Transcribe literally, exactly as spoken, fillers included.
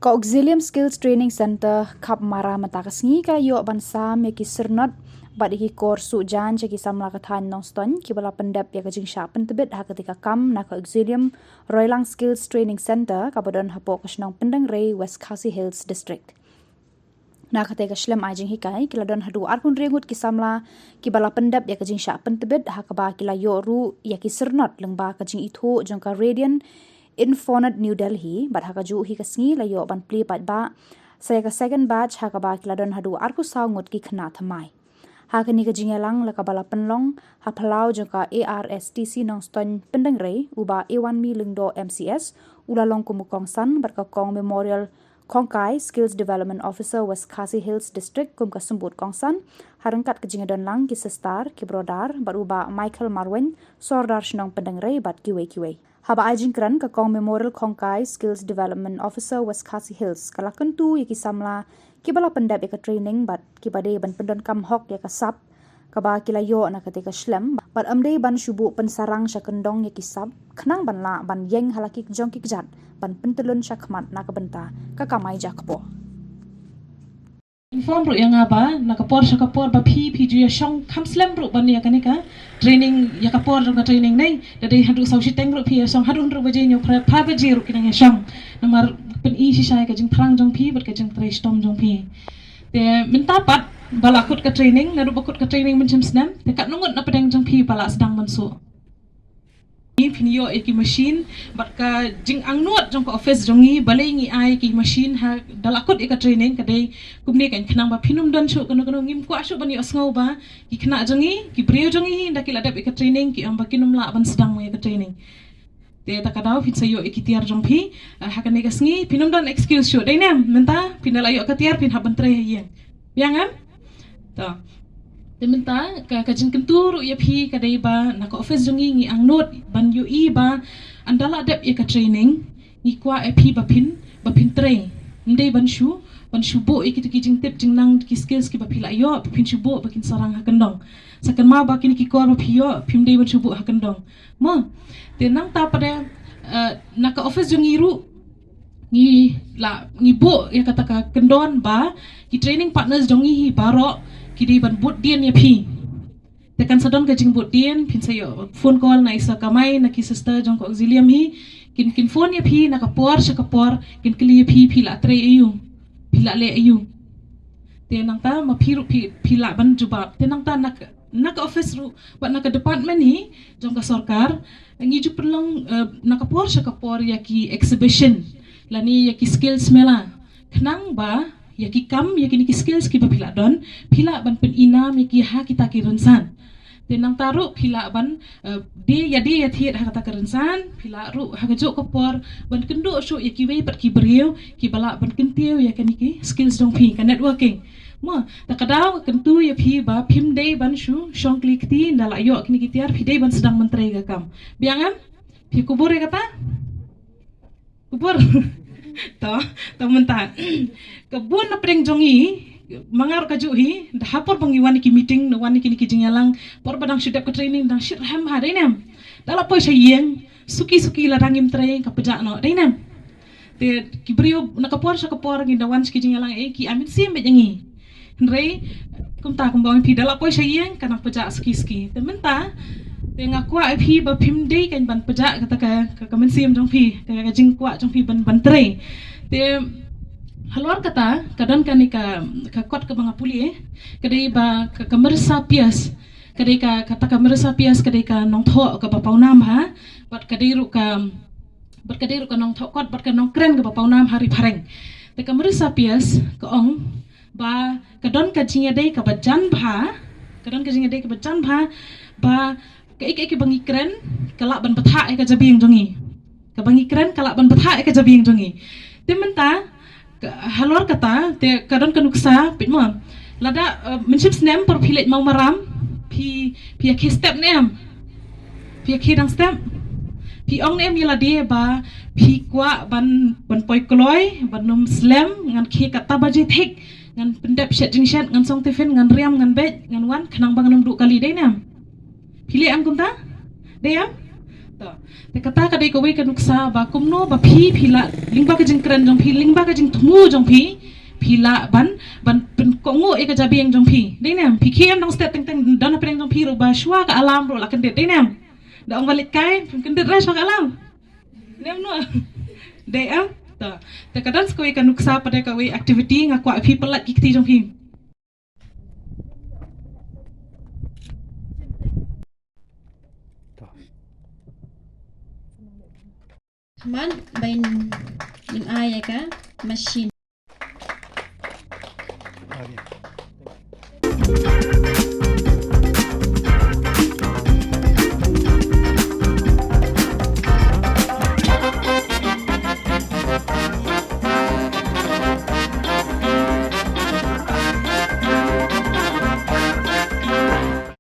Ka Auxilium Skills Training Center Khapmara mynta ka sngi ka la ïoh ban sam ïa ki syrnod bad ïa ki kor suh jan sha ki samla ka thaiñ Nongstoiñ kiba la pyndep ïa ka jingshah pyntbit ha katei ka kam na ka Auxilium Roilang Skills Training Center kaba don hapoh ka shnong Pyndengrei, West Khasi Hills District. Na katei ka shlem ai jinghikai ki la don haduh arphew hynriew ngut ki samla kiba la pyndep ïa ka jingshah pyntbit ha kaba ki la ïoh ruh ïa ki syrnod lyngba ka jingithuh jong ka Radiant Infonet New Delhi bad ha kajuh hi ka sngi la ïoh ban plie paidbah sa ïa ka second batch ha kaba ki la don haduh arphew saw ngut ki khynnah thymmai. Ha kane ka jingïalang la kaba la pynlong ha phyllaw jong ka A R S T C Nongstoiñ Pyndengrei, u Bah Ewanmi Lyngdoh M C S u la long kum u kongsan bad ka Kong Memorial Khongkai, Skills Development Officer, West Khasi Hills District, kum ka symbud kongsan ha ryngkat ka jingïadonlang ki sister, ki brother bad u Bah Michael Marwein, Sordar shnong Pyndengrei bad kiwei kiwei. Haba ai jingkren ka Kong Memorial Khongkai, Skills Development Officer, West Khasi Hills ka la kyntu ïa ki samla kiba la pyndep ïa ka training bad kiba dei ban pyndonkam hok ïa ka sap kaba ki la ïoh na katei ka shlem bad ym dei ban shu buh pynsarang sha kyndong ïa ki sap khnang ban lah ban ïeng ha la ki jong ki kjat ban pyntyllun shakhmat na ka bynta ka kamai jakpoh. Inform ruh ïa nga ba na ka por sha ka por ba phi phi ju ïa shong kham slem ruh ban ïa kane ka training, ïa ka por jong ka training nei. Da dei haduh saw shiteng ruh phi ïa shong, haduh hynriew baje, hynñiew phra, phra baje ruh ki nang ïa shong. Namar pyni shisha ïa ka jingthrang jong phi bad ka jingtrei shitom jong phi. Te mynta pat ba la kut ka training, naduh ba kut ka training mynshem snem, te katno ngut na pdeng jong phi ba la sdang ban suh? Phin ïoh ïa ki machine bad ka jingangnud jong ka office jong ngi, balei ngi ai ki machine ha da la kut ïa ka training ka dei kumne kan, khnang ba phin ym don shuh kano kano, ngim kwah shuh ban ïohsngew ba ki khynnah jong ngi, ki briew jong ngi hi, ynda ki la dep ïa ka training ki ong ba kin ym lah ban sdang mo ïa ka training. Te ta ka daw phin sa ïoh ïa ki tiar jong phi, ah, ha kane ka sngi phin ym don excuse shuh, dei ne em? Mynta phin da la ïoh ka tiar phin hap ban trei ha ïing. Biang em? To. Te mynta ka, ka jingkyntu ruh ïa phi ka dei ba na ka office jong ngi ngi angnud ban ïohi ba ynda la dep ïa ka training ngi kwah ïa phi ba phin, ba phin trei. Ym dei ban shu, ban shu buh ïa kito ki jingtip jingnang, ki skills kiba phi la ïoh, ba phin shu buh ba kin sarang ha kyndong. Sa kynmaw ba kine ki kor ba phi ïoh phim dei ban shu buh ha kyndong. Mo. Te nangta pat de, eh, na ka office jong ngi ruh ngi la, ngi buh ïa kata ka kyndon ba ki training partners jong ngi hi baroh ki dei ban bud dien ïa phi. Te kan sa don ka jingbud dien, phin sa ïoh phone call na i sir kamai, na ki sister jong ka Auxilium hi, kin, kin phone ïa phi na ka por sha ka por, kin kylli ïa phi, phi la trei aïu, phi la leh aïu. Te nangta ma phi ruh phi, phi lah ban jubab. Te nangta na ka, na ka office ruh bad na ka department hi jong ka sorkar ngi ju pynlong, eh, na ka por sha ka por ïa ki exhibition lane ïa ki skills mela, khnang ba ïa ki kam, ïa kine ki skills kiba phi lah don, phi lah ban pynïnam ïa ki ha kita ki rynsan. Te nangta ruh phi lah ban, eh, die ïa die ïa thied ha kata ka rynsan, phi lah ruh ha kajuh ka por ban kynduh shuh ïa kiwei pat ki briew kiba lah ban kyntiew ïa kine ki skills jong phi, ka networking. Mo, ta ka daw ka kyntu ïa phi ba phim dei ban shu shong kli kti, ynda la ïoh kine ki tiar phi dei ban sdang ban trei ka kam. Biang em? Phi kubur ïa kata? Kubur. To, to mynta. Ka bun na pdeng jong ngi, ma nga ruh kajuh hi, da ha por ba ngi wan ki meeting, na wan kine ki jingïalang, por ba dang shu dep ka training dang shit rhem ha, dei ne em? Da la poi sha ïing, suki suki lada ngim trei ka pjah noh, dei ne em? Te ki briew na ka por sha ka por ngi da wan sha ki jingïalang, eh, ki ai mynsiem beit ïa ngi. Hynrei kumta kumba ong phi, da la poi sha ïing ka nang pjah suki suki. Te mynta te nga kwah ïa phi ba phim dei kan ban pjah kata ka, ka, ka mynsiem jong phi, ka, ka jingkwah jong phi ban, ban trei. Te halor kata ka don kane ka, ka kot kaba nga pule, ka dei ba ka, ka Marissa Pierce, ka dei ka, kata ka Marissa Pierce ka dei ka nongthoh kaba pawnam bha, bad ka dei ruh ka, bad ka dei ruh ka nongthoh kot bad ka nongkren kaba pawnam ha Ri Phareng. Te ka Marissa Pierce ka ong ba ka don ka jingïadei kaba jan bha, ka don ka jingïadei kaba jan bha, ba kaei kaei kaba ngi kren ka lah ban bthah ïa ka jabieng jong ngi. Kaba ngi kren ka lah ban bthah ïa ka jabieng jong ngi. Te mynta ka, halor kata te ka don ka nuksa, peit mo. Lada, eh, mynshem snem por phi leit maw maram, phi, phi ïa khie step ne em? Phi ïa khie dang step? Phi ong ne em ïa lade ba phi kwah ban, ban poi kloi, ban ym slem, ngan khie kata baje thik, ngan pyndep shet jingshet, ngan song tiffin, ngan riam, ngan beit, ngan wan, khnang ba ngan ym duh kali, dei ne em? Phi leh em kumta? Dei em? To. Te kata ka dei kawei ka nuksa ba kumno ba phi phi lah lyngba ka jingkren jong phi, lyngba ka jingthmu jong phi, phi lah ban ban pynkohnguh ïa ka jabieng jong phi. Dei ne em? Phi khie em dang stet teng teng don hapdeng jong phi ruh ba shuwa ka alarm ruh la kyndit. Dei ne em? Da ong ba leit kai phin kyndit re shuwa ka alarm. Ne em no? Dei em? To. Te ka don sa kawei ka nuksa pat de kawei activity nga kwah phi pyllait ki kti jong phi. Khmat ba in ïa ka machine.